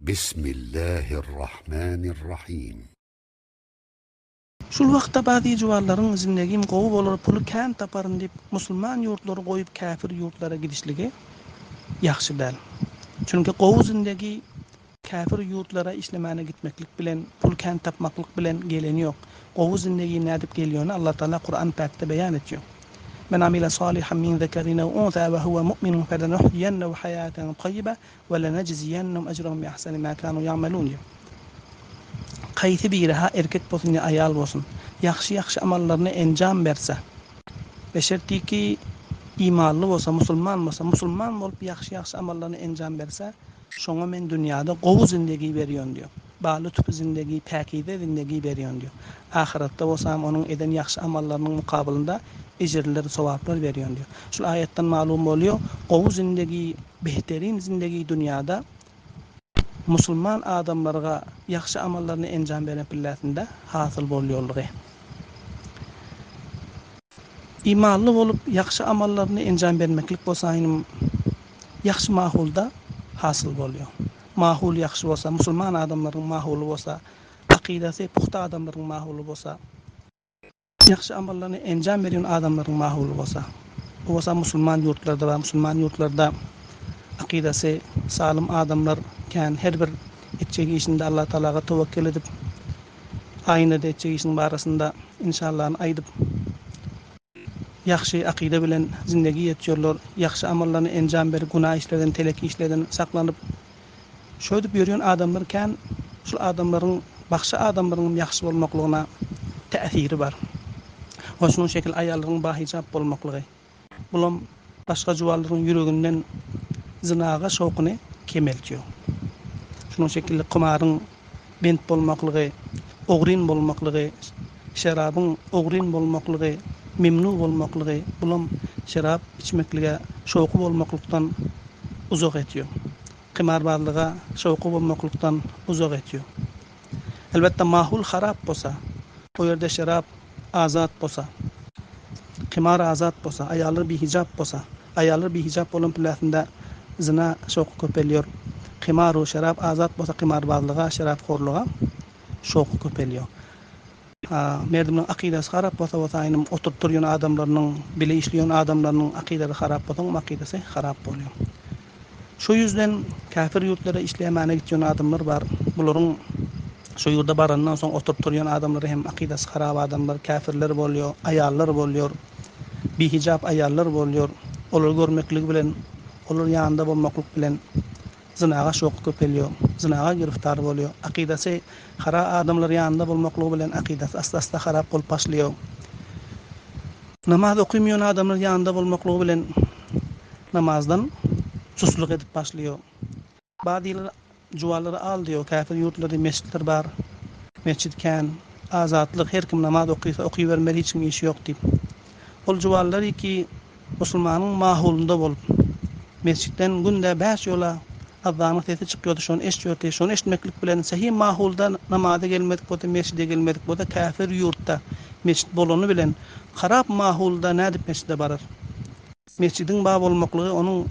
Bismillahirrahmanirrahim. Şul wagtda bazy juwanlaryň zindegim gowy bolar puly kän taparyn diýip musulman ýurtlary goýup käfir ýurtlara gidişligi ýagşy däl. Çünki gowy zindegi käfir ýurtlara işlemäne gitmeklik bilen pul kän tapmaklyk bilen geleni ýok. Gowy zindegi nädip gelýony Allah Taala Kuran päkde beýan etýo. Men amile salihan min zekerin ew unsa we huwe mu'minun felenuhyiyennehu haýaten taýýibe We lenejziyennehum ejrahum bi ahsani ma kanu ýa'melun diýip. Kaýsy biri, ha erkek bolsun ýa aýal bolsun, ýagşy-ýagşy amallaryny enjam berse, we şertiki imanly bolsa, musulman bolsa, musulman bolup ýagşy-ýagşy amallaryny enjam berse, şoňa men dünýäde gowy zindegi berýän diýip. Baly tüpi zindegi, päkize zindegi berýän diýip. Ahyretde bolsam onuň eden ýagşy amallarynyň mukabylynda ejirler, sogaplar berýän diýip. Şul aýatdan malum bolýar, gowy zindegi, behterin zindegi dünýäde musulman adamlarga ýagşy amallaryny enjam beren pilläsinde hasyl bolýanlygy. Imanly bolup ýagşy amallaryny enjam bermeklik bolsa inim ýagşy mahulda hasyl bolýar. Mahul ýagşy bolsa, musulman adamlaryň mahuly bolsa, akydasy pugta adamlaryň mahuly bolsa, Ýagşy amallaryny enjam berýän adamlaryň mahuly bolsa, bu bolsa musulman ýurtlarda bar, musulman ýurtlarda akydasy salym adamlar kän, her bir etjek işinde Allah Tagalaga towekgel edip, aýynda-da etjek işiniň barasynda inşallany aýdyp, ýagşy akyda bilen zindegi ýetýärler, ýagşy amallaryny enjam berip, günä işlerden, telek işlerden saklanyp, Şöýdüp ýörýän adamlar kän, şul adamlaryň bagşy adamlaryňam ýagşy bolmaklygyna täsiri bar. We şunuň şekil aýallaryň bahijap bolmaklygy. Bulam başga juwanlaryň ýüreginden zynaga şowkuny kemeltýär. Şunuň şekilli kumaryň bent bolmaklygy, ogryn bolmaklygy, şerabyň ogryn bolmaklygy, memnu bolmaklygy, bulam şerap içmeklige şowky bolmaklykdan uzak etýär. Kimarbazlyga şowky bolmaklykdan uzak etýär. Elbetde mahul harap bolsa, o ýerde şerap azat bolsa, kimar azat bolsa, aýallar bihijap bolsa, aýallar bihijap bolan pläsinde zyna şowky köpelýär. Kimaru şerap azat bolsa kimarbazlyga, şeraphorluga şowky köpelýär. Merdimniň akydasy harap bolsa bolsa aýnym oturyp turýan adamlarynyň, bile işleýän adamlarynyň akydalary harap bolsa oňam akydasy harap bolýar. Şo ýüzden käfir ýurtlara işlemäne gitýän adamlar bar. Bularyň şo ýurda barandan soň oturyp turýan adamlary hem akydasy harap adamlar, käfirler bolýar, aýallar bolýar, bihijap aýallar bolýar. Olary görmekligi bilen, olar ýanynda bolmaklyk bilen Zynaga şowky köpelýär, zynaga giriftar bolýar. Akydasy hara adamlar ýanynda bolmaklygy bilen akydasy asta-asta harap bolup başlaýar. Namaz okymýan adamlar ýanynda bolmaklygy bilen namazdan susluk edip başlaýar. Bazylar juwanlary aldaýar, käfir ýurtlarda mesjitler bar, mesjit kän, azatlyk, her kim namaz okysa okybermeli hiç kimiň işi ýok diýip. Ol juwanlar iki Musulmanyň mahulynda bolup, mesjitden günde bäş ýola azanyň sesi çykýardy, şony eşitýärdi. Şony eşitmeklik bilen sähi mahulda namaza gelmedik bolsa, mesjide gelmedik bolsa, käfir ýurtda mesjit bolany bilen harap mahulda nädip mesjide barar? Mesjidiň bar bolmaklygy onuň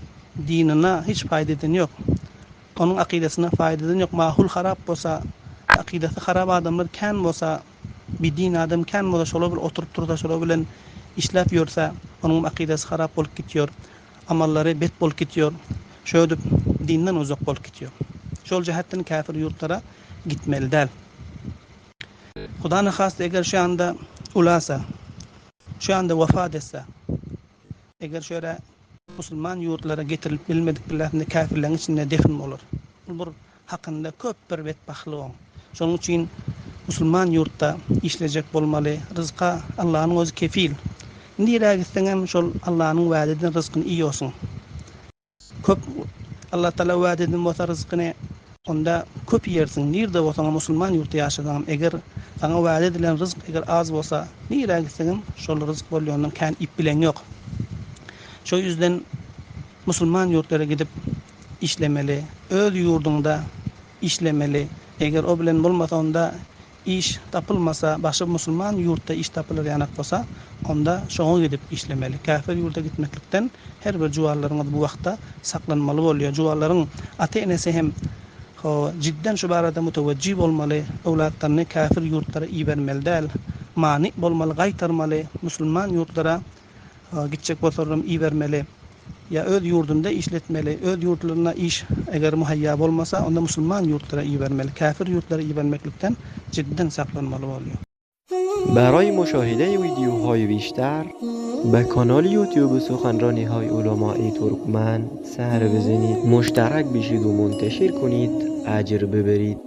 dinine hiç paýda edeni ýok. Onuň akydasyna paýda edeni ýok. Mahul harap bolsa, akydasy harap adamlar kän bolsa, Bidin adam kän bolsa şolar bilen oturyp tursa şolar bilen işläp ýörse onuňam akydasy harap bolup gitýor. Amallary bet bolup gitýor. Şöýdüp dinden uzak bolup gitýor. Şol jähetden käfir ýurtlara gitmeli däl. Huda nahasta eger şu ýanda ulasa, şu ýanda wefat etse, eger şu ýere musulman ýurtlara getirilip bilmedik biläsinde käfirleriň içinde defn bolar. Bul bir hakynda köp bir betbahlyk oň. Şonuň üçin musulman ýurtda işlejek bolmaly. Ryzka Allanyň özi kefil. Nirä gitseňem şol Allanyň wada eden ryzkyny iýorsyň. Köp Allatagala wada eden bolsa ryzkyny onda köp iýersiň. Nirde bolsaňam musulman ýurtda ýaşasaňam eger saňa wada edilen ryzk eger az bolsa nirä gitseňem şol ryzk bolýandan kän iýip bileň ýok. Şo ýüzden musulman ýurtlara gidip işlemeli, öz ýurduňda işlemeli, eger o bilen bolmasa onda iş tapylmasa başga musulman ýurtda iş tapylar ýanak bolsa onda şoňa gidip işlemeli. Käfir ýurda gitmeklikden her bir juwanlaryňyz bu wagtda saklanmaly bolýar. Juwanlaryň ata enesi hem. Hawa, jidden şu barada mütewejji bolmaly, öwlatlaryny käfir ýurtlara ibermeli däl, many bolmaly, gaýtarmaly, musulman ýurtlara gitjek bolsalaram ibermeli, ýa öz ýurdunda işletmeli, öz ýurtlarynda iş eger muhaýýa bolmasa, onda musulman ýurtlara ibermeli, käfir ýurtlara ibermeklikden jidden saklanmaly bolýar. برای مشاهده ویدیوهای بیشتر به کانال یوتیوب سخنرانی های علمای ترکمن سر بزنید مشترک بشید و منتشر کنید اجر ببرید.